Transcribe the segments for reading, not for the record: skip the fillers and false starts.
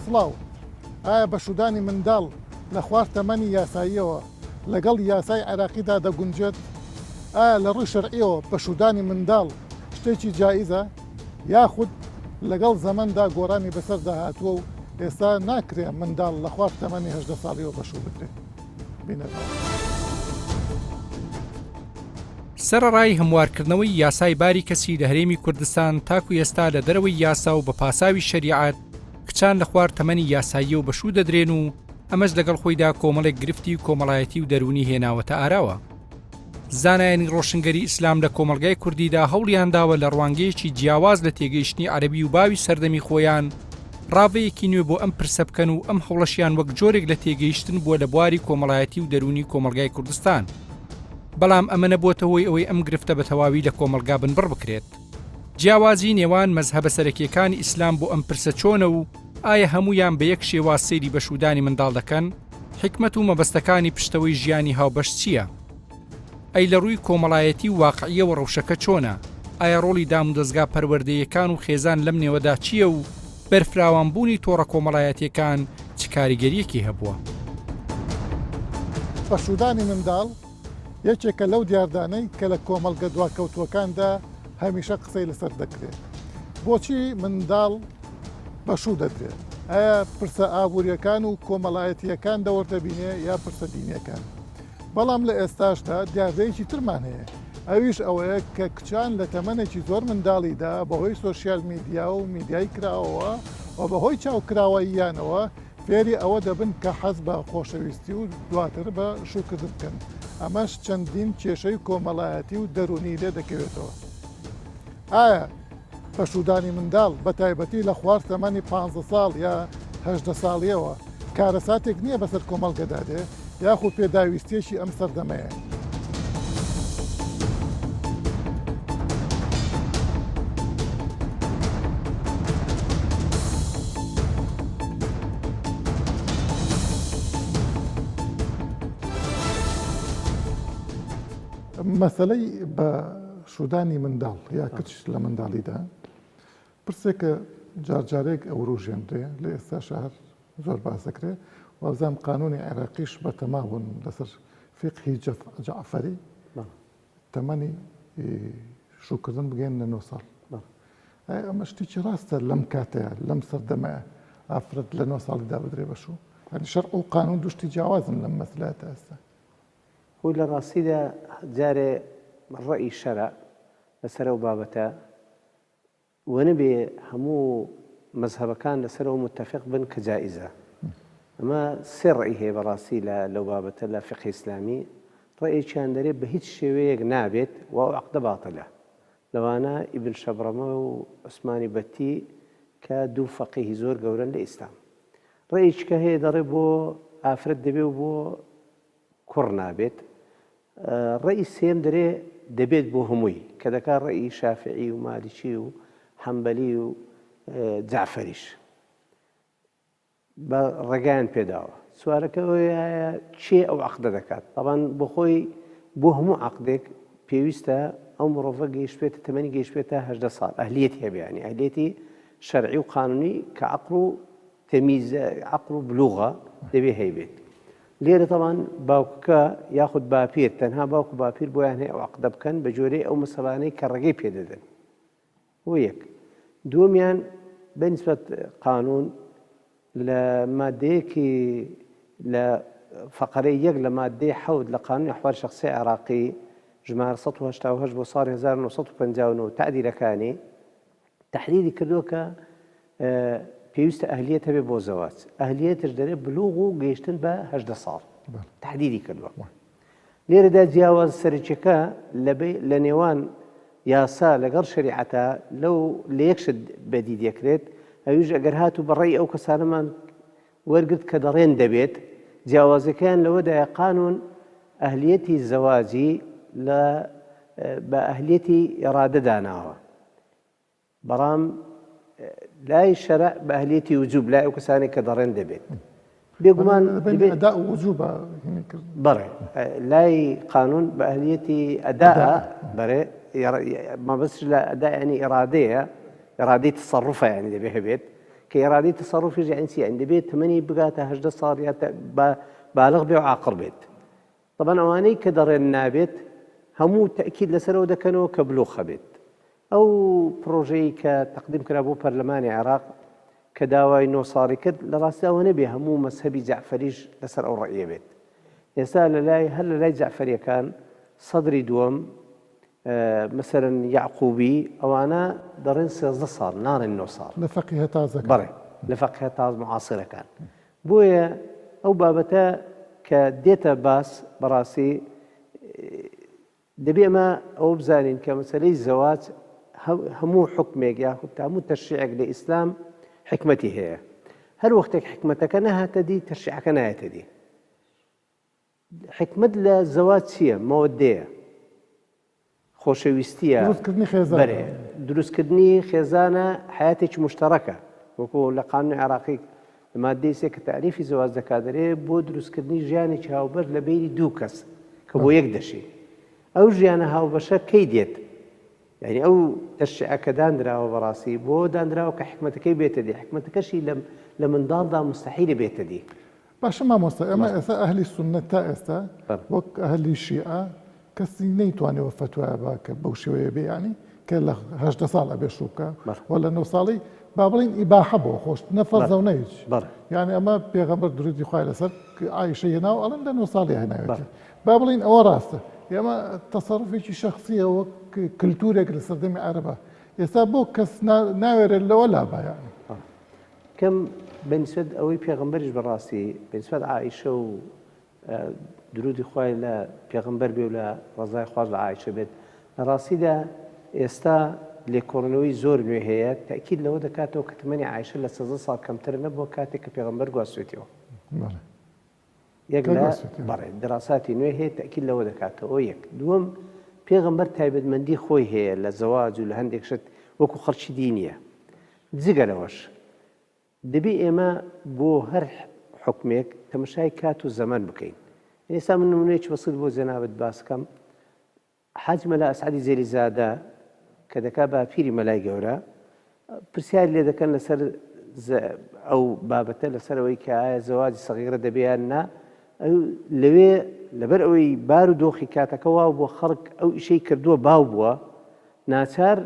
سڵاو. ئایا بەشوودانی منداڵ لە خوار تەمەنی یاساییەوە لەگەڵ یاسای عێراقیدا دەگونجێت؟ ئایا لە ڕووی شەرعیەوە بەشوودانی منداڵ شتێکی جائیزە یاخود لەگەڵ زەمەندا گۆڕانی بەسەردا هاتووە و ئێستا ناکرێ منداڵ لە خوار تەمەنی 18 ساڵیەوە بەشوو بدرێ؟ بینەران. سەرەڕای هەموارکردنەوەی یاسای باری کەسی لە هەرێمی کوردستان تاکو ئێستا لە دەرەوەی یاسا و بە پاساوی شەریعەت کچان لە خوار تەمەنی یاساییەوە بە شوو دەدرێن و ئەمەش لەگەڵ خۆیدا کۆمەڵێک گرفتی کۆمەڵایەتی و دەروونی هێناوەتە ئاراوە. زانایانی ڕۆشنگەری ئیسلام لە کۆمەڵگای کوردیدا هەوڵیان داوە لە ڕوانگەیەکی جیاواز لە تێگەیشتنی عەرەبی و باوی سەردەمی خۆیان ڕاڤەیەکی نوێ بۆ ئەم پرسە بکەن و ئەم هەوڵەشیان وەک جۆرێک لە تێگەیشتن بووە لە بواری کۆمەڵایەتی و دەروونی کۆمەڵگای کوردستان. بەڵام ئەمە نەبووەتە هۆی ئەوەی ئەم گرفتە بە تەواوی لە کۆمەڵگا بنبڕ بکرێت. جیاوازی نێوان مەزهەبە سەرەکییەکانی ئیسلام بۆ ئەم پرسە چۆنە و ئایا هەموویان بە یەک شێواز سەیری بەشوودانی منداڵ دەکەن؟ حیکمەت و مەبەستەکانی پشتەوەی ژیانی هاوبەش چییە؟ ئەی لە ڕووی کۆمەڵایەتی و واقعییەوە ڕەوشەکە چۆنە؟ ئایا ڕۆڵی دامودەزگا پەروەردەییەکان و خێزان لەم نێوەدا چییە و بەرفراوانبوونی تۆڕە کۆمەڵایەتییەکان چ کاریگەرییەکی هەبووە؟ بەشوودانی منداڵ یەکێکە لەو دیاردانەی کە لە کۆمەڵگە دواکەوتووەکاندا هەمیشە قسەی لەسەر دەکرێت. بۆچی منداڵ بەشوو دەدرێت؟ ئایا پرسە ئابوورییەکان و کۆمەڵایەتییەکان دەوەردەبینێ یا پرسە دینییەکان؟ بەڵام لە ئێستاشدا دیاردەیەکی ترمان هەیە، ئەویش ئەوەیە کە کچان لە تەمەنێکی زۆر منداڵیدا بەهۆی سۆشیال میدیا و میدیای کراوەوە و بەهۆی چاوکراوەییانەوە فێری ئەوە دەبن کە حەز بە خۆشەویستی و دواتر بە شووکردن بکەن، ئەمەش چەندین کێشەی کۆمەڵایەتی و دەروونی لێ دەکەوێتەوە. ئایا پەشوودانی منداڵ بە تایبەتی لە خوار تەمەنی پانزە ساڵ یا 18 ساڵیەوە کارەساتێک نییە بەسەر کۆمەڵگەدا دێ یاخود پێداویستیەکی ئەم سەردەمەیە؟ مەسەلەی بە شوودانی منداڵ یا کچ لە منداڵیدا پرسێکە جارجارێک ئەوروژێنرێ لە ئێستاشا هەر زۆر باس دەکرێ وابزانم قانونی عێراقیش بەتەما بوون لەسەر فیقهی جەعفەری تەمەنی شووکردن بگەێننە 9 ساڵ ئەمە شتێکی ڕاستە لەم کاتەیە لەم سەردەمەیە ئافرەت لە 9 ساڵیدا بدرێ بە شوو هەنی شەرع و قانون دوشتی جیاوازن لەم مەسلە تا ئێستا خۆی لە ڕاستیدا جارێ ڕەئی شەرع لەسەر ئەو بابەتە وەنەبێ هەموو مەزهەبەکان لەسەر ئەوە متەفق بن کە جائیزە. ئەمە سێ ڕەئی هەیە بەڕاستی لە لەو بابەتە لە فیقهی ئیسلامی، ڕەئێکیان دەرێ بە هیچ شێوەیەک نابێت و ئەو عەقدە باتڵە. لەوانە ئیبن شەبرەمە و عوسمانی بەتی کە دوو فەقیهی زۆر گەورەن لە ئیسلام. ڕەئێکی کە هەیە دەڵێ بۆ ئافرەت دەبێ و بۆ کوڕ نابێت. ڕەئی سێیەم دەرێ دەبێت بۆ هەمووی کە دەکا ڕەئی شافعی و مالیکی و حەنبەلی و جەعفەریش بە ڕێگایان پێداوە. سوالەکە ئەوەیە کێ ئەو عەقدە دەکات؟ تەبان بۆ خۆی بۆ هەموو عەقدێک پێویستە ئەو مرۆڤە گەیشتبێتە تەمەنی گەیشتبێتە 18 ساڵ ئەهلیەتی هەبێ یانی ئەهلیەتی شەرعی و قانونی کە عەقڵ و تەمیز عەقڵ و بلوغە دەبێ هەیبێت. لێرە تەبان باوکەکە یاخود باپیر تەنها باوک و باپیر بۆیان هەیە ئەو عەقدە بکەن بە جۆرەی ئەو مەسەبانەی کە ڕێگەی پێ دەدەن بۆ یەک دووەمیان بە نیسبەت قانون لە مادەیەکی لە فەقەرەی یەک لە مادەی حەوت لە قانونی ئەحوال شەخسی عێراقی ژمارە 188 بۆ ساڵی 1959 تەعدیلەکانی تەحریری کردووە کە پێویستە ئەهلیەت هەبێ بۆ زەواج ئەهلیەتش دەرێ بلوغ و گەیشتن بە 18 ساڵ تحدیدی کردووە لێرەدا جیاواز سەرەکیەکە لە نێوان یاسا لەگەڵ شریعەتە لەو لە یەک شت بەدی دەکرێت ئەویش ئەگەر هاتوو بەڕێی ئەو کەسانەمان وەرگرت کە دەڵێن دەبێت جیاوازەکەیان لەوەدایە قانون ئەهلیەتی زەواجی لە بە ئەهلیەتی ئێرادە داناوە بەڵام لای شەرع بە ئەهلیەتی وجوب لای ئەو کەسانێک کە دەڕێن دەبێت بێگومان ئەدا وجوبە بەڕێ لای قانون بە ئەهلیەتی ئەدا بەرێ مەبەست لە ئەدا ینی ئێرادەیە ئێرادەی تەسەڕوفە ینی دەبێ هەبێت. کە ئیرادەی تەسەڕوفیش یانی چی؟ یانی دەبێت تەمەنی بگاتە 18 ساڵ یا بالغ بێ و عاقڵ بێت. تەبعەن ئەوانەی کە دەڵێن نابێت هەموو تەئکید لەسەرەوە دەکەنەوە کە بلوغ هەبێت. ئەو پڕۆژەی کە تەقدیم کرا بۆ پەرلەمانی عێراق کە داوای نۆ ساڵی کرد لە ڕاستیا ئەوە نەبێ هەموو مەزهەبی جەعفەریش لەسەر ئەو ڕەئیە بێت. ئێستا لە لای هەر لە لای جەعفەریەکان سەدری دووەم مەسەلەن یەعقوبی ئەوانە دەڵێن 13 ساڵ ناڵێن نۆ ساڵ. لە فەقیهە تازەکان. بەڵێ لە فەقیهە تاز معاسرەکان. بۆیە ئەو بابەتە کە دێتە باس بەڕاستی دەبێ ئێمە ئەوە بزانین کە مەسەلەی زەواج هەموو حوکمێک یاخود هەموو تەشریعێک لە ئیسلام حیکمەتی هەیە هەر وەختێک حیکمەتەکە نەهاتە دی تەشریعەکە نایەتە دی حیکمەت لە زەواج چییە مەوەدەیە خۆشەویستیە دروستکردنی خێزان بەرێ دروستکردنی خێزانە حیاتێکی مشتەڕەکە وەکو لە قانونی عێراقی لە ماددەی سێ کە تاریفی زەواج دەکات دەرێ بۆ دروستکردنی ژیانێکی هاوبەش لە بەینی دوو کەس کە بۆ یەک دەشین ئەو ژیانە هاوبەشە کەی دێت یعنی ئەو تەشریعە کە دانراوە بەڕاستی بۆ دانراوە کە حکمەتەکەی بێتە دی حکمەتەکەشی لە لە منداڵدا مستحیلە بێتە دی باشە مامۆستا ئێمە ئێستا ئەهلی سوننەت تا ئێستا وەک ئەهلی شیعە کەسی نەیتوانیوە فەتوایە با کە بەو شێوەیە بێ یانی کە لە 18 ساڵ ئەبێ شوو بکە و لە 9 ساڵی با بڵین ئیباحە بۆ خۆش نە فەرزە و نە هیچ یانی ئەمە پێغەمبەر درودی خوای لەسەر عایشە هێناو ئەڵێن لە 9 ساڵی هێناوێتی با بڵین ئەوە ڕاستە ئێمە تەسەڕفێکی شەخسیە وەک کلتورێک لە سەردەمی عەرەبە ئێستا بۆ کەس ناوێرێت لەوە لابا یانی کەم بەنیسبەت ئەوەی پێغەمبەریش بەڕاستی بەنیسبەت عائیشە و درودی خوای لە پێغەمبەر بێ و لە ڕەزای خواش لە عائیشە بێت لە ڕاستیدا ئێستا لێکۆڵینەوەی زۆر نوێ هەیە تەئکید لەوە دەکاتەوە کە تەمەنی عائیشە لە 13 ساڵ کەمتر نەبووە کاتێک کە پێغەمبەر گواستوێتیەوە. یەک لە بەڵێ دراساتی نوێ هەیە تەئکید لەوە دەکاتەوە یەک دووەم پێغەمبەر تایبەتمەندی خۆی هەیە لە زەواج و لە هەندێک شت وەکو خەڵکی دی نییە جگە لەوەش دەبێ ئێمە بۆ هەر حوکمێک تەمەشای کات و زەمەن بکەین. ئێستا من نمونەیەکی بەسیت بۆ جەنابت باس کەم. حاجی مەلا ئەسعەدی زێلیزادە کە دەکا باپیری مەلای گەورە پرسیاری لێ دەکەن لەسەر ئەو بابەتە لەسەر ئەوەی کە ئایا زەواجی سەغیرە دەبێ یان نا ئەو لەوێ لەبەر ئەوەی بار و دۆخی کاتەکە واو بووە خەڵک ئەو ئیشەی کردووە باو بووە ناچار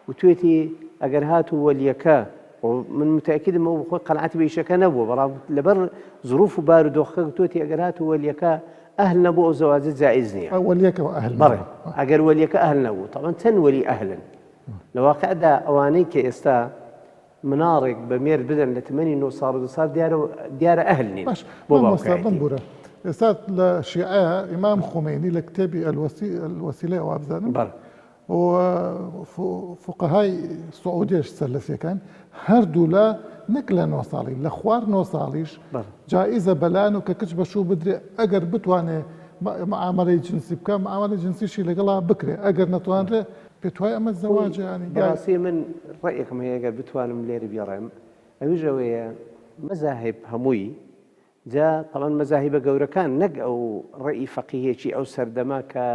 وتوێتی ئەگەر هاتوو وەلیەکە من متأکدم ئەو بخۆی قەناعەتی بە ئیشەکە نەبووە بەڵام لەبەر ظروف و بار و دۆخەکە گوتوێتی ئەگەر هاتوو وەلیەکە ئەهل نەبوو ئەو زەواجە جائز نییە وەلیەکە ئەهل بەڵێ ئەگەر وەلیەکە ئەهل نەبوو تەبعەن چەند وەلی ئەهلن لە واقعدا ئەوانەی کە ئێستا مناڵێک بە مێرد بدەن لە تەمەنی نۆ ساڵ و دە ساڵ دیارە دیارە ئەهل نین باش بۆ مامۆستا باوکایەتی. بمبورە ئێستا لە شیعەیە ئیمام خومەینی لە کتێبی الوسی الوسیلە وابزانم بەڵێ. و فوقەهای سعودیەش سەلەفیەکان هەردوولا نەک لە نۆ ساڵی لە خوار نۆ ساڵیش بەڵێ. جائیزە بەلان و کە کچ بە شوو بدرێ ئەگەر بتوانێ معامەلەی جنسی بکا معامەلەی جنسیشی لەگەڵا بکرێ ئەگەر نەتوانرێ پێت وایە ئەمە زەواجە یانی یا. بەڕاستی من ڕەئێکم هەیە گەر بتوانم لێرە بیڵێم ئەویش ئەوەیە مەزاهیب هەمووی جا تەبعەن مەزاهیبە گەورەکان نەک ئەو ڕەئی فەقیهێکی ئەو سەردەمە کە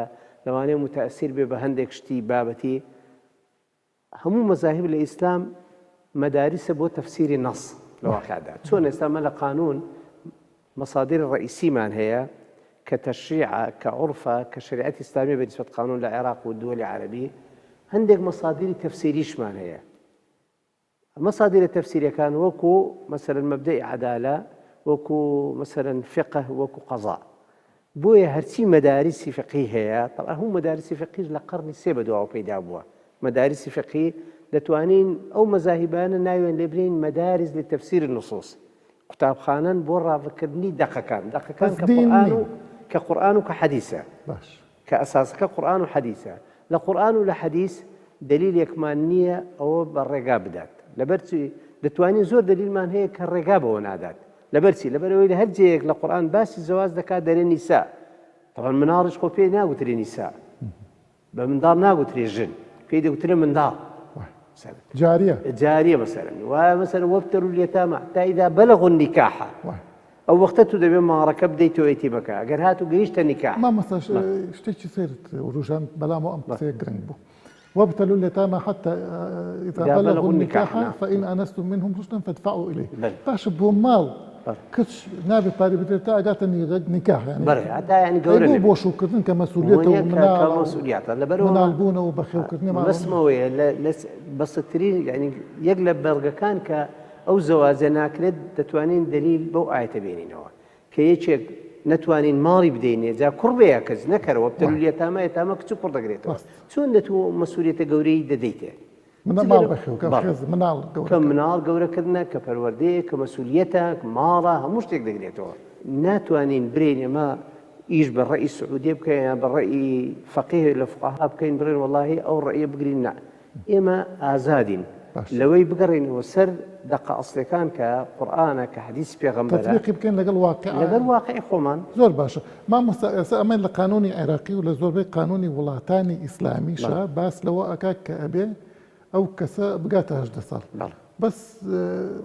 لەوانەیە موتەئسیر بێ بە هەندێک شتی بابەتی هەموو مەزاهیب لە ئیسلام مەداریسە بۆ تەفسیری نەص لە واقعدا چۆن ئێستا مە لە قانون مەسادیر ڕئیسیمان هەیە کە تەشریعە کە عورفە کە شەریعەتی ئیسلامیە بە نیسبەت قانون لە عێراق و دووەلی عەرەبی هەندێک مەسادیری تەفسیریشمان هەیە مەسادیرە تەفسیریەکان وەکو مەسەلەن مەبدەئی عەدالە وەکو مەسەلەن فقه وەکو قەزا بۆیە هەرچی مەداریسی فقهی هەیە تەبعەن هەموو مەداریسی فقهیش لە قەڕنی سێ بەدواوە پەیدا بووە مەداریسی فقهی دەتوانین ئەو مەزاهیبانە ناویان لێ بنێین مەدارس لتفسیر النصوص قوتابخانەن بۆ ڕاڤەکردنی دەقەکان دەقەکان بەس کە دین قورئان و نین کە قورئان و کە حەدیسە باش کە ئەساسەکە قورئان و حەدیسە، لە قورئان و لە حەدیس دەلیلێکمان نییە ئەوە بە ڕێگا بدات، لەبەر چی؟ دەتوانین زۆر دەلیلمان هەیە کە ڕێگا بەوە نادات، لەبەر چی؟ لەبەر ئەوەی لە هەر جێیەک لە قورئان باسی زەواج دەکات دەرێ نیسا، تەبعەن مناڵیش خۆ پێی ناگوترێ نیسا، بە منداڵ ناگوترێ ژن، پێی دەگوترێ منداڵ. جاریە. جاریە مەسەلەن وایە مەسەلەن وابتلوا اليتامى حتى اذا بلغوا النكاح ئەو وەختە تو دەبێ ماڕەکە بدەیتەوە یەتیمەکە ئەگەر هاتوو گەیشتە نیکاح. مامۆستا شتێکی سەیرت وروژاند بەلامەوە ئەم قسەیە گرنگ بوو. وابتلوا اليتامى حتى اذا بلغوا النكاح فإن آنستم منهم رشدا فادفعوا إليه باشە بۆ ماڵ کچ نابێت پارەی بدرێت تا ئەگاتە نیکاح یانی بەڵێ هەتا یانی گەورە بۆ بۆ شووکردن کە مەسئولیەتە و مناڵ مەسئولیەتە لەبەرەوە مناڵ بوونە و بەخێوکردنی ماڵ مەبەستمەوەیە لە بەسەترین یانی یەک لە بەڵگەکان کە ئەو زەواجە ناکرێت دەتوانین دەلیل بەو ئایەتە بێنینەوە کە یەکێک نەتوانین ماڵی بدەینێ جا کوڕ بێ یا کچ نەکەرەوە وابتلوا اليتامى یەتامە کچ و کوڕ دەگرێتەوە چۆن دەتوو مەسئولیەتە گەورەی دەدەیتێ مناڵ بەخێوکە خێز مناڵ گەورە کە مناڵ گەورەکردنە کە پەروەردەیە کە مەسئولیەتە ماڵە هەموو شتێک دەگرێتەوە ناتوانین برێین ئێمە ئیش بە ڕەئی سعودیە بکەین یان بە ڕەئی فەقیه لە فقها بکەین بڵێن وەڵاهی ئەو ڕەئیە بگرین نا ئێمە ئازادین لەوەی بگەڕێینەوە سەر دەقە ئەسڵیەکان کە قورئانە کە حەدیسی پێغەمبەرە تەتبیقی بکەین لەگەڵ واقع لەگەڵ واقعی خۆمان. زۆر باشە مامۆستا ئێستا ئەمە لە قانونی عێراقی و لە زۆربەی قانونی وڵاتانی ئیسلامیشا باس لەوە ئەکا کە ئەبێ ئەو کەسە بگاتە 18 ساڵ بەس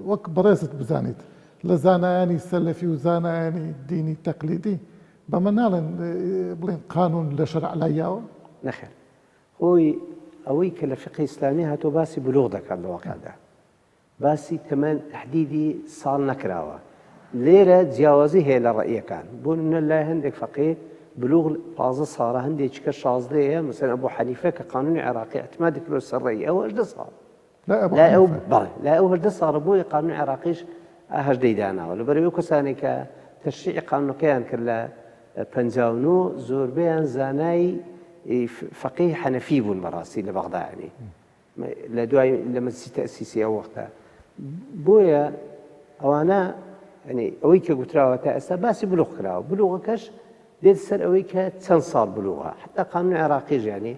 وەک بەڕێزت بزانیت لە زانایانی سەلەفی و زانایانی دینی تەقلیدی بەمە ناڵێن بڵێن قانون لە شەرع لایاوە؟ نەخێر خۆی ئەوەی کە لە فیقهی ئیسلامی هاتووە باسی بلوغ دەکات لە واقعدا باسی تەمەن تەحدیدی ساڵ نەکراوە لێرە جیاوازی هەیە لە ڕەئیەکان بۆ نمونە لای هەندێک فەقێ بلوغ 15 ساڵە هەندێکی کە 16 یە مەسەلەن ئەبو حەنیفە کە قانونی عێراقی اعتمادی کردووە سەر ڕەئی ئەو 18 ساڵ لای ئەو بەڵێ لای ئەو 18 ساڵە بۆیە قانونی عێراقیش هەژدەی داناوە لەبەرئەوەی ئەو کەسانەی کە تەشریعی قانونەکەیان کرد لە 59 زۆربەیان زانای فەقێی حەنەفی بوون بەڕاستی لە بەغدا یانی لە دوای لە مەجلسی تەئسیسی ئەو وەختە بۆیە ئەوانە ینی ئەوەی کە گوتراوە تا ئێستا باسی بلوغ کراوە بلوغەکەش دێت سەر ئەوەی کە چەند ساڵ بلوغە حتا قانون عێراقیش ینی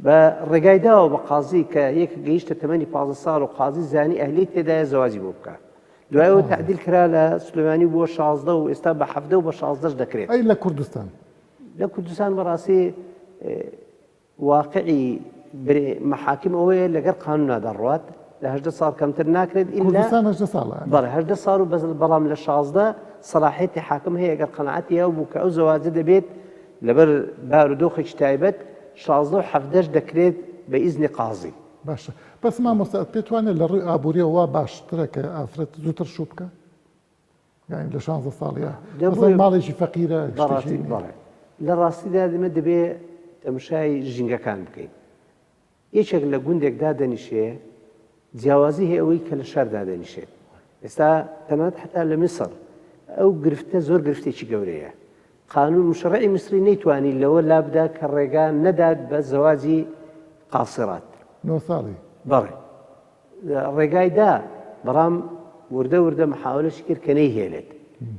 بە ڕێگای داوە بە قازی کە یەک گەیشتە تەمەنی 15 ساڵ و قازی زانی ئەهلی تێدایە زەواجی بۆ بکە دوای ئەوە تعدیل کرا لە سلێمانی بۆ 16 و ئێستا بە 17 و بە 16 دەکرێت ئەی لە کوردستان لە کوردستان بەڕاستی واقعی برێ مەحاکم ئەوەیە لەگەر قانونا دەڕوات لە 18 ساڵ کەمتر ناکرێت ئیلا کوردستان 18 ساڵە بەڵێ 18 ساڵ و بەس بەڵام لە 16 سەلاحیەتی حاکم هەیە گەر قەناعەتی ئەو بوو کە ئەو زەواجە دەبێت لەبەر بارودۆخێکی تایبەت 16 و 17 دەکرێت بە ئیزنی قازی. باشە بەس مامۆستا پێت وانیە لە ڕووی ئابووریەوە وا باشترە کە ئافرەت زووتر شوو بکا؟ یانی لە شانزە ساڵیا مەسەڵەن ماڵێکی فەقیرە شتێکی نییە. بەڵێ لە ڕاستیدا ئێمە دەبێ تەمشای ژینگەکان بکەین یەکێک لە گوندێک دادەنیشێ جیاوازی هەیە ئەوەی کە لە شار دادەنیشێت ئێستا تەنانەت حتا لە میسر ئەو گرفتە زۆر گرفتێکی گەورەیە قانون مشڕعی میسری نەیتوانی لەوە لابدا کە ڕێگا نەدات بە زەواجی قاسرات نۆ ساڵی بەڵێ ڕێگای دا بەڵام وردە وردە محاولەشی کرد کە نەیهێلێت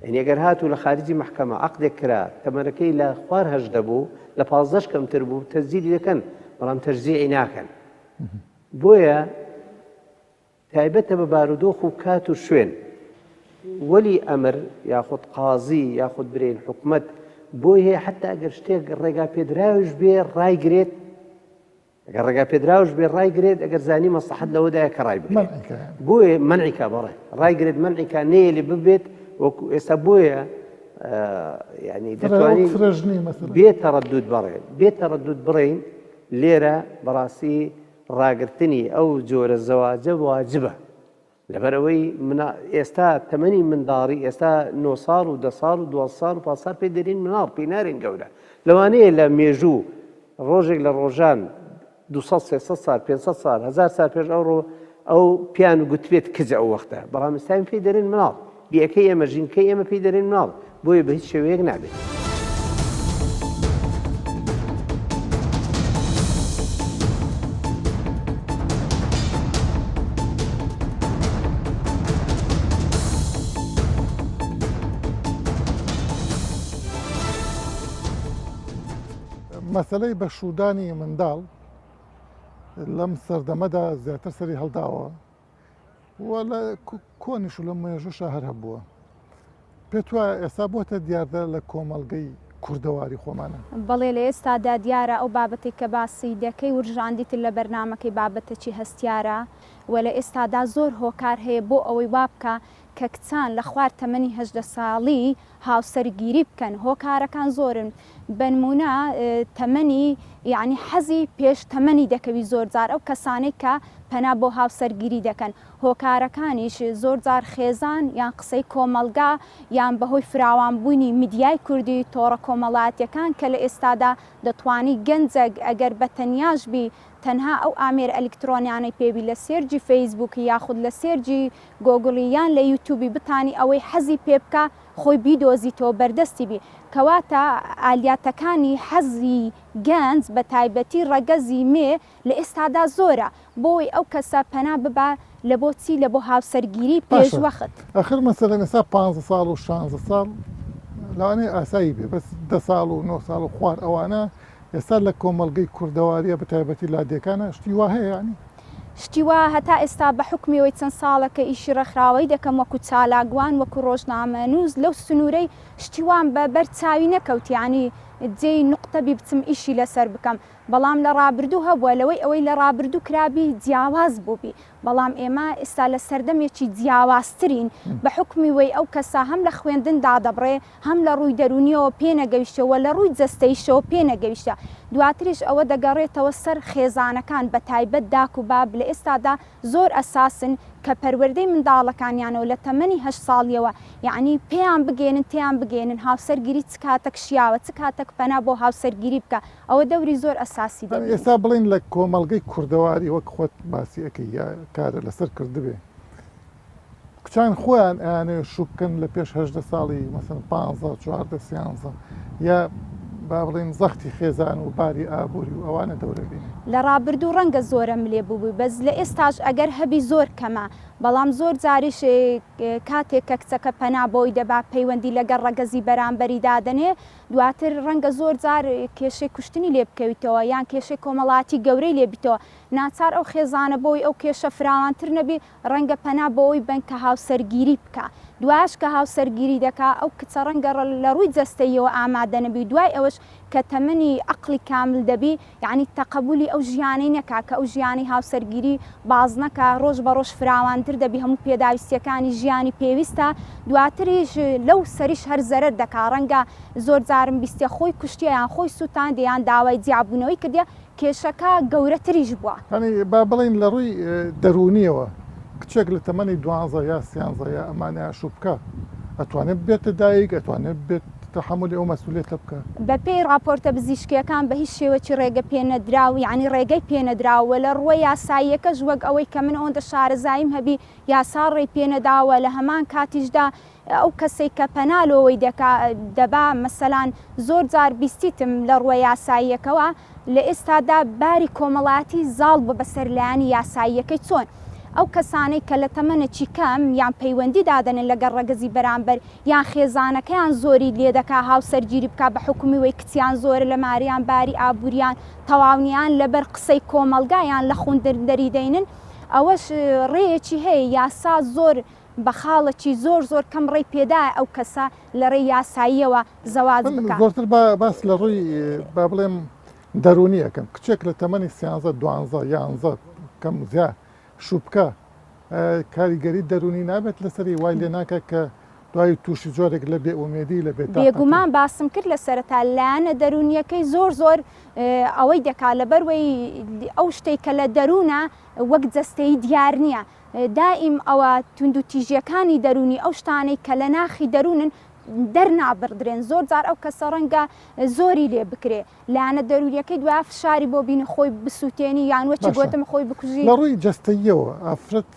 یعنی ئەگەر هاتوو لە خارجی مەحکەمە عەقدێک کرا تەمەنەکەی لە خوار 18 بوو لە پازدەش کەمتر بوو تەسجیلی دەکەن بەڵام تەرجیعی ناکەن بۆیە تایبەتە بە بارودۆخ و کات و شوێن وەلی ئەمر یاخود قازی یاخود برێن حکومت بۆی هەیە حتا ئەگەر شتێک ڕێگا پێدراوش بێ ڕایگرێت ئەگەر ڕێگا پێدراوش بێ ڕایگرێت ئەگەر زانی مەسڵەحەت لەوەدایە کە ڕای بگرێت بۆیە مەنعی کا بەڵێ ڕایگرێت مەنعی کا نەیەلی ببێت وەکو ئێستا بۆیە ینی دەتوانین بێ تەڕەدود بەڕێ بێ تەڕەدود بڕین لێرە بەڕاستی ڕاگرتنی ئەو جۆرە زەواجە واجبە لەبەرئەوەی منا ئێستا تەمەنی منداڕی ئێستا نۆ ساڵ و دە ساڵ و دوازدە ساڵ و پازدە ساڵ پێی دەرین مناڵ پێی نارین گەورە لەوانەیە لە مێژوو ڕۆژێک لە ڕۆژان 200 300 سال 500 سال هزار سال پێش ئەوڕۆ ئەو پیان گوتبێت کچ ئەو وەختە بەڵام ئێستا پێی دەرین مناڵ بیەکەی ئێمە ژینکەی ئێمە پێی دەرین مناڵ بۆیە بە هیچ شێوەیەک نابێت. مەسەلەی بەشوودانی منداڵ لەم سەردەمەدا زیاتر سەری هەڵداوە و لە کۆنیش و لە مێژووشا هەر هەبووە. پێت وایە ئێستا بۆتە دیاردە لە کۆمەڵگەی کوردەواری خۆمانە؟ بەڵێ لە ئێستادا دیارە ئەو بابەتەی کە باسی دەکەی ورژاندیتر لە بەرنامەکەی بابەتەکی هەستیارە و لە ئێستادا زۆر هۆکار هەیە بۆ ئەوەی وابکا کە کچان لە خوار تەمەنی 18 ساڵی هاوسەرگیری بکەن هۆکارەکان زۆرن بەنمونە تەمەنی یانی حەزی پێش تەمەنی دەکەوی زۆرجار ئەو کەسانەی کە پەنا بۆ هاوسەرگیری دەکەن هۆکارەکانیش زۆرجار خێزان یان قسەی کۆمەڵگا یان بەهۆی فراوانبوونی میدیای کوردی تۆڕە کۆمەڵایەتیەکان کە لە ئێستادا دەتوانی گەنجەک ئەگەر بە تەنیاش بی تەنها ئەو ئامێرە ئەلیکترۆنیانەی پێ بی لە search ی فەیسبووکی یاخود لە search ی گۆگڵی یان لە یوتوبی بتانی ئەوەی حەزی پێ بکا خۆی بیدۆزیتەوە بەردەستی بی کەواتە ئالیاتەکانی حەزی گەنج بە تایبەتی ڕەگەزی مێ لە ئێستادا زۆرە بۆی ئەو کەسە پەنا ببا لە بۆ چی لە بۆ هاوسەرگیری پێش باشە وەخت. ئەخر مەسەلەن ئێستا پانزە ساڵ و شانزە ساڵ لەوانەیە ئاسایی بێ بەس دە ساڵ و نۆ ساڵ و خوار ئەوانە ئێستا لە کۆمەڵگەی کوردەواریە بە تایبەتی لادێکانە شتی وا هەیە یانی؟ شتی وا هەتا ئێستا بە حوکمی ئەوەی چەند ساڵەکە ئیشی ڕێکخراوەیی دەکەم وەکو چالاکوان وەکو ڕۆژنامەنووس لەو سنوورەی شتی وام بە بەر چاوی نەکەوت یانی جێی نوقتە بی بچم ئیشی لەسەر بکەم بەڵام لە ڕابردوو هەبووە لەوەی ئەوەی لە ڕابردوو کرابی جیاواز بووبی بەڵام ئێمە ئێستا لە سەردەمێکی جیاوازترین بە حوکمی وەی ئەو کەسە هەم لە خوێندن دادەبڕێ هەم لە ڕووی دەروونیەوە پێنەگەیشتووە وە لە ڕووی جەستەییشەوە پێنەگەیشتە دواتریش ئەوە دەگەڕێتەوە سەر خێزانەکان بە تایبەت داک و باب لە ئێستادا زۆر ئەساسن کە پەروەردەی منداڵەکانیانەوە لە تەمەنی هەشت ساڵیەوە یەعنی پێیان بگەیەنن تێیان بگەیەنن هاوسەرگیری چ کاتەک شیاوە چ کاتەک پەنا بۆ هاوسەرگیری بکە ئەوە دەوری زۆر ئەساسی یانی دەبینی. ئێستا بڵێین لە کۆمەڵگەی کوردەواری وەک خۆت باسی ئەکەی یا کارت لەسەر کردبێ کچان خۆیان ئەیانەوێت شوو بکەن لە پێش 18 ساڵی مەسەن 15 14 سیانزە یا با بڵێن زەختی خێزان و باری ئابووری و ئەوانە دەورە بینێ. لە ڕابردوو ڕەنگە زۆرە ملێ بووبی بەس لە ئێستاش ئەگەر هەبی زۆر کەمە بەڵام زۆر جاریش کاتێک کە کچەکە پەنا بۆی دەبا پەیوەندی لەگەڵ ڕەگەزی بەرامبەری دادەنێ دواتر ڕەنگە زۆر جار کێشەی کوشتنی لێ بکەویتەوە یان کێشەی کۆمەڵاتی گەورەی لێ بیتەوە ناچار ئەو خێزانە بۆی ئەو کێشە فراوانتر نەبی ڕەنگە پەنا بۆوەی بەن کە هاوسەرگیری بکا دوایش کە هاوسەرگیری دەکا ئەو کچە ڕەنگە لە ڕووی جەستەییەوە ئامادە نەبی و دوای ئەوەش کە تەمەنی عەقڵی کامل دەبی یەعنی تەقەبولی ئەو ژیانەی نەکا کە ئەو ژیانەی هاوسەرگیری بازنەکە ڕۆژ بە ڕۆژ فراوانتر دەبی هەموو پێداویستیەکانی ژیانی پێویستە دواتریش لەو سەریش هەر زەرەر دەکا ڕەنگە زۆر جارم بیستیە خۆی کوشتیە یان خۆی سوتاندیە یان داوای جیابوونەوەی کردیە کێشەکە گەورەتریش بووە. یانی با بڵێین لە ڕووی دەروونیەوە کچێک لە تەمەنی دوانزە یا سیانزە یا ئەمانەیا شوو بکا ئەتوانێ ببێتە دایک ئەتوانێ ببێت تەحەمولی ئەو مەسئولیەتە بکا؟ بە پێی ڕاپۆرتە بزیشکیەکان بە هیچ شێوەکی ڕێگە پێ نەدراو یانی ڕێگەی پێ نەدراوە وە لە ڕووە یاساییەکەش وەک ئەوەی کە من ئەوەندە شارەزاییم هەبی یاسا ڕێی پێ نەداوە لە هەمان کاتیشدا ئەو کەسەی کە پەنا لۆوەی دەکا دەبا مەسەلان زۆر جار بیستیتم لە ڕووە یاساییەکەوە لە ئێستادا باری کۆمەڵایەتی زاڵ بووە بەسەر لایەنی یاساییەکەی چۆن ئەو کەسانەی کە لە تەمەنێکی کەم یان پەیوەندی دادەنێن لەگەڵ ڕەگەزی بەرامبەر یان خێزانەکەیان زۆری لێدەکا هاوسەرگیری بکا بە حوکمی وەی کچیان زۆرە لە ماریان باری ئابووریان تەواو نییە لەبەر قسەی کۆمەڵگا یان لە خوندن دەریدەینن ئەوەش ڕێیەکی هەیە یاسا زۆر بە خاڵەکی زۆر زۆر کەم ڕێی پێدایە ئەو کەسە لە ڕێی یاساییەوە زەواج من بکا. زۆرتر با باس لە ڕووی با بڵێم دەروونی ئەکەم کچێک لە تەمەنی سیانزە دوانزە یانزە کەم زیا شوو بکا کاریگەری دەروونی نابێت لەسەری وای لێ ناکا کە دوای تووشی جۆرێک لە بێ ئومێدی لە بێ تاقەتی. بێگومان باسم کرد لە سەرەتا لایەنە دەروونیەکەی زۆر زۆر ئەوەی دەکا لەبەروەی ئەو شتەی کە لە دەروونە وەک جەستەیی دیار نییە دائیم ئەوە توندوتیژیەکانی دەروونی ئەو شتانەی کە لە ناخی دەروونن دەرنابڕدرێن زۆر جار ئەو کەسە ڕەنگە زۆری لێ بکرێ لایەنە دەروونیەکەی دوای فشاری بۆ بینی خۆی بسووتێنی یان وەکی باشە گۆتم خۆی بکوژی. لە ڕووی جەستەییەوە ئافرەت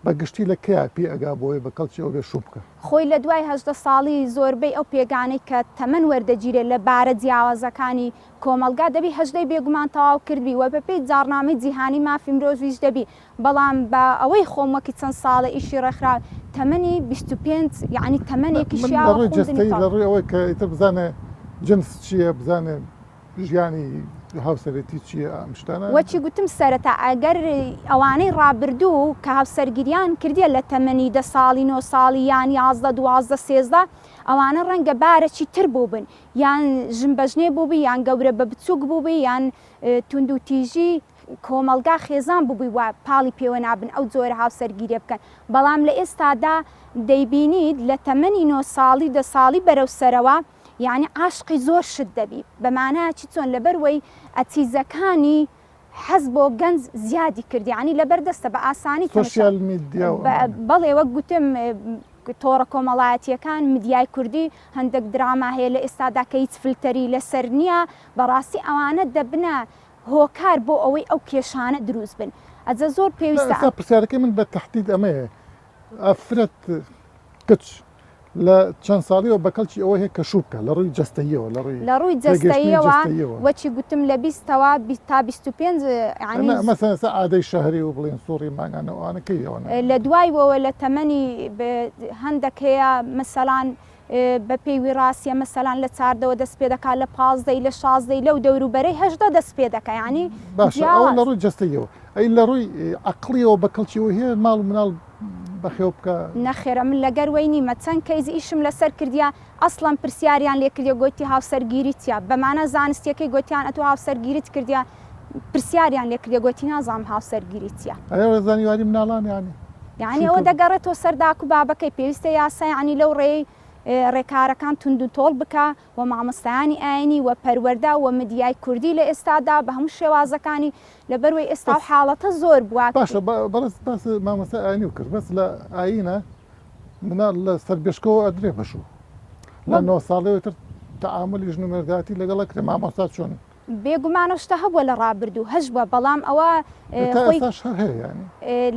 بە گشتی لە کەیا پێ ئەگا بۆیە بە کەڵکی ئەو بێ شوو بکا؟ خۆی لە دوای 18 ساڵی زۆربەی ئەو پێگانەی کە تەمەن وەردەگیرێت لە بارە جیاوازەکانی کۆمەڵگا دەبی هەژدەی بێگومان تەواو کردبی وە بەپێی جاڕنامەی جیهانی مافی مرۆڤیش دەبی بەڵام بە ئەوەی خۆم وەکی چەند ساڵە ئیشی ڕێکخراو تەمەنی 25 یەعنی تەمەنێکی من لە شیاوە ڕووی خوندنی جەستەیی لە تەواو. ڕووی ئەوەی کە ئیتر بزانێ جنس چییە بزانێ ژیانی. هاوسەرێتی چییە ئەم شتانە؟ وەکی گوتم سەرەتا ئەگەر ئەوانەی ڕابردوو کە هاوسەرگیریان کردیە لە تەمەنی دە ساڵی نۆ ساڵی یان 11 12 سێزدە ئەوانە ڕەنگە بارەکی تر بووبن یان ژن بەژنێ بووبی یان گەورە بە بچووک بووبی یان توندوتیژی کۆمەڵگا خێزان بووبی وا پاڵی پێوە نابن ئەو جۆرە هاوسەرگیریە بکەن بەڵام لە ئێستادا دەیبینیت لە تەمەنی نۆ ساڵی دە ساڵی بەرەو سەرەوە یانی عاشقی زۆر شت دەبی بە مانایەکی چۆن لەبەر وەی ئەچیزەکانی حەز بۆ گەنج زیادی کرد یانی لەبەر دەستە بە ئاسانی تەماشا سۆشیال میدیا و ئەمانە. بەڵێ وەک گوتم تۆڕە کۆمەڵایەتیەکان مدیای کوردی هەندێک دراما هەیە لە ئێستادا کە هیچ فلتەری لەسەر نییە بەڕاستی ئەوانە دەبنە هۆکار بۆ ئەوەی ئەو کێشانە دروست بن ئەجە زۆر پێویستە. ئێستا پرسیارەکەی من بە تەحدید ئەمەیە ئافرەت کچ لە چەند ساڵیەوە بە کەڵکی ئەوە هەیە کە شوو بکا لە ڕووی جەستەییەوە لە ڕووی لە ڕووی پێگەیشتنی جەستەییەوە جەستەییەوە. وەکی گوتم لە بیستەوە تا 25 یانی نا مەسەلەن ئێستا عادەی شەهری و بڵێن سوڕی مانگانە و ئەوانە کەی ئەوانە؟ لە دوای وەوە لە تەمەنی هەندەک هەیە مەسەلان بە پێی ویڕاسیە مەسەلان لە چاردەوە دەست پێ دەکا لە پازدەی لە شازدەی لەو دەوروبەرەی 18 دەست پێ دەکا یانی باشە ئەوە لە ڕووی جەستەییەوە ئەی لە ڕووی عەقڵیەوە بە کەڵکی ئەوە هەیە ماڵ و مناڵ بەخێو بکا؟ نەخێر ئەمن لەگەر وەی نیمە چەند کەیس ئیشم لەسەر کردیە ئەسڵەن پرسیاریان لێ کردیە گۆتی هاوسەرگیری چیە بە مانا زانستیەکەی گۆتیان ئەتۆ هاوسەرگیریت کردیە پرسیاریان لێ کردیە گۆتی نازانم هاوسەرگیری چیە. ئەرێ زانیاری مناڵان یانی یانی ئەوە دەگەڕێتەوە سەر داک و بابەکەی پێویستە یاسا یانی لەو ڕێی ڕێکارەکان توند و تۆڵ بکا و مامۆستایانی ئاینی و پەروەردە و مدیای کوردی لە ئێستادا بە هەموو شێوازەکانی لەبەروەی ئێستا و حاڵەتە زۆر بووە. باشە بەڕێز باس مامۆستای ئاینی و کرد بەس لە ئاینە مناڵ لە سەر بێشکەوە ئەدرێ بە شوو لە نۆ ساڵەوە تر تەعامولی ژن و مێردایەتی لەگەڵ ئەکرێ مامۆستا چۆن بێگومان ئەو شتە هەبووە لە ڕابردوو هەشبووە بەڵام ئەوە تا خۆی ئێستاش هەر هەیە یانی.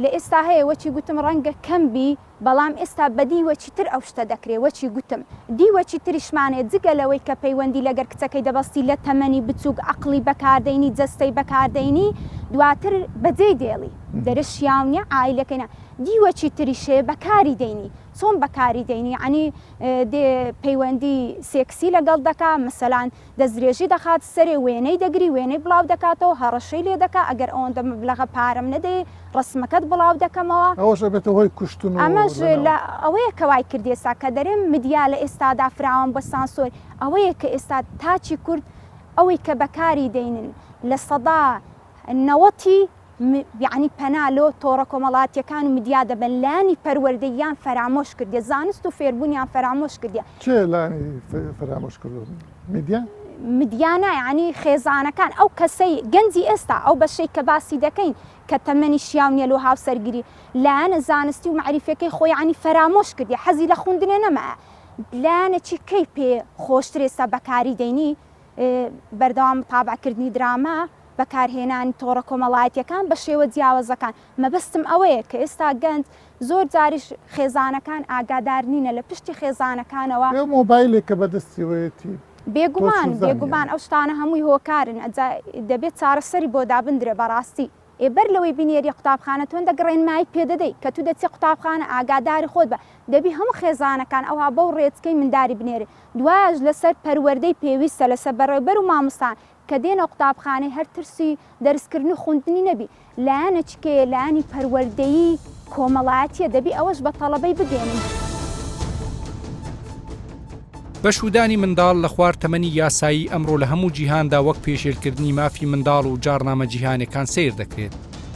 لە ئێستا هەیە وەکی گوتم ڕەنگە کەم بی بەڵام ئێستا بە دیوەکی تر ئەو شتە دەکرێ وەکی گوتم دیوەکی تریشمان هەیە جگە لەوەی کە پەیوەندی لەگەر کچەکەی دەبەستی لە تەمەنی بچووک عەقڵی بەکاردەینی جەستەی بەکاردەینی دواتر بەجێی دێڵی دەرێ شیاو نیە عایلەکەی نا دیوەکی تریش هەیە بەکاری دەینی چۆن بەکاری دەینی یەعنی دێ پەیوەندی سێکسی لەگەڵ دەکا مەسەلان دەستدرێژی دەخات سەرێ وێنەی دەگری وێنەی بڵاو دەکاتەوە هەڕەشەی لێ دەکا ئەگەر ئەوەندە مەبلەغە پارەم نەدەی ڕەسمەکەت بڵاو دەکەمەوە. ئەوەش ئەبێتە هۆی کوشتن و ئەمەش لەناو. لە ئەوەیە کە وای کردی ئێستا کە دەرێم مدیا لە ئێستادا فراوان بوە سانسۆر ئەوەیە کە ئێستا تاکی کورد ئەوەی کە بەکاری دەینن لە سەدا نەوەتی یەعنی پەنا لۆ تۆڕە کۆمەڵاتیەکان و مدیا دەبەن لایەنی پەروەردەییان فەرامۆش کردیە زانست و فێربوونیان فەرامۆش کردیە. کێ لایەنی فەرامۆش کردوە؟ میدیا؟ مدیا نا یەعنی خێزانەکان ئەو کەسەی گەنجی ئێستا ئەو بەشەی کە باسی دەکەین کە تەمەنی شیاو نیە لۆ هاوسەرگیری لایەنە زانستی و مەعریفیەکەی خۆی یەعنی فەرامۆش کردیە حەزی لە خوندنێ نەمایە لایەنەکی کەی پێ خۆشتر ئێستا بەکاری دەینی بەردەوام متابعەکردنی دراما، بەکارهێنانی تۆڕە کۆمەڵایەتیەکان بە شێوە جیاوازەکان، مەبەستم ئەوەیە کە ئێستا گەنج زۆر جاریش خێزانەکان ئاگادار نینە لە پشتی خێزانەکانەوە. ئەو مۆبایلێک کە بەدەستیەوەیەتی تۆ بێگومان چوزانی بێگومان یانی. ئەو شتانە هەمووی هۆکارن ئەجا دەبێت چارەسەری بۆ دابندرێ بەڕاستی. ئێ بەر لەوەی بینێریە قوتابخانە تۆ هەندەک ڕێنمایی پێ دەدەی کە تو دەچیە قوتابخانە ئاگاداری خۆت بە دەبی هەموو خێزانەکان ئەوها بەو ڕێچکەی منداری بنێرێ دوایش لەسەر پەروەردەی پێویستە لەسەر بەڕێوبەر و مامۆستان کە دێنە قوتابخانەی هەر ترسی دەرسکردن و خوندنی نەبی لایەنەکی کەیە لایەنی پەروەردەیی کۆمەڵایەتیە دەبی ئەوەش بە تەڵەبەی بگەیەنن. بەشوودانی منداڵ لە خوار تەمەنی یاسایی ئەمڕۆ لە هەموو جیهاندا وەک پێشێلکردنی مافی منداڵ و جاڕنامە جیهانێکان سەیر دەکرێت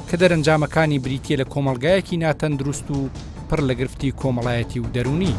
کە دەرەنجامەکانی بریتیە لە کۆمەڵگایەکی ناتەندروست و پڕ لە گرفتی کۆمەڵایەتی و دەروونی.